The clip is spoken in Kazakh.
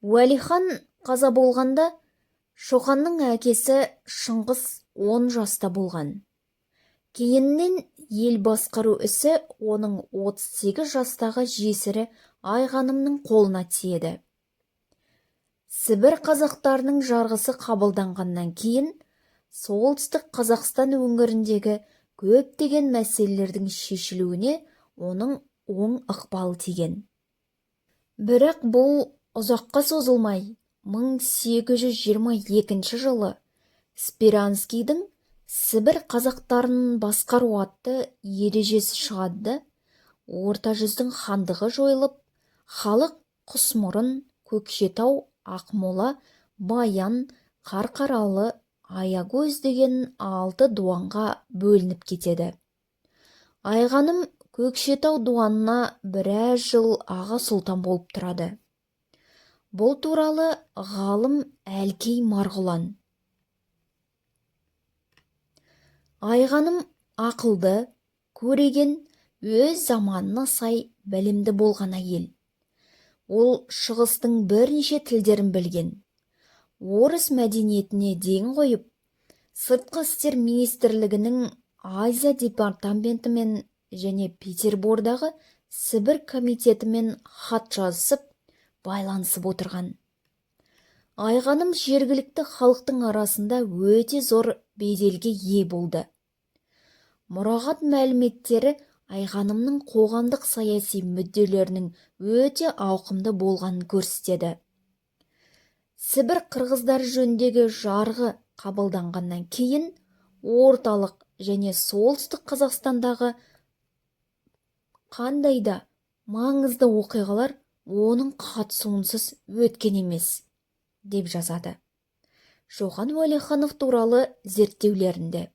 Уәлихан қаза болғанда Шоқанның әкесі Шыңғыс 10 жаста болған. Кейіннен ел басқару ісі оның 38 жастағы жесірі Айғанымның қолына тиеді. Сібір қазақтарының жарғысы қабылданғаннан кейін Солтүстік Қазақстан өңіріндегі көптеген мәселелердің шешілуіне оның оң ықпалы тиген. Бірақ бұл ұзаққа созылмай, 1822 жылы Сперанскийдің Сібір қазақтарын басқару атты ережесі шығады да, Орта жүздің хандығы жойылып, халық Құсмұрын, Көкшетау, Ақмола, Баян, Қарқаралы, Аягөз деген алты дуанға бөлініп кетеді. Айғаным Көкшетау дуанына біраз жыл аға сұлтан болып тұрады. Бұл туралы ғалым Әлкей Марғұлан. Айғаным ақылды, көреген, өз заманына сай білімді болған әйел. Ол шығыстың бірнеше тілдерін білген. Орыс мәдениетіне ден қойып, Сыртқы істер министрлігінің Азия департаментімен және Петербордағы Сібір комитетімен хат жазысып, байланысып отырған. Айғаным жергілікті халықтың арасында өте зор беделге ие болды. Мұрағат мәліметтері Айғанымның қоғамдық саяси мүдделерінің өте ауқымды болғанын көрсетеді. Сібір қырғыздары жөніндегі жарғы қабылданғаннан кейін орталық және солтүстік Қазақстандағы қандай да маңызды оқиғалар оның қатысуынсыз өткен емес, деп жазады Шоқан Уәлиханов туралы зерттеулерінде.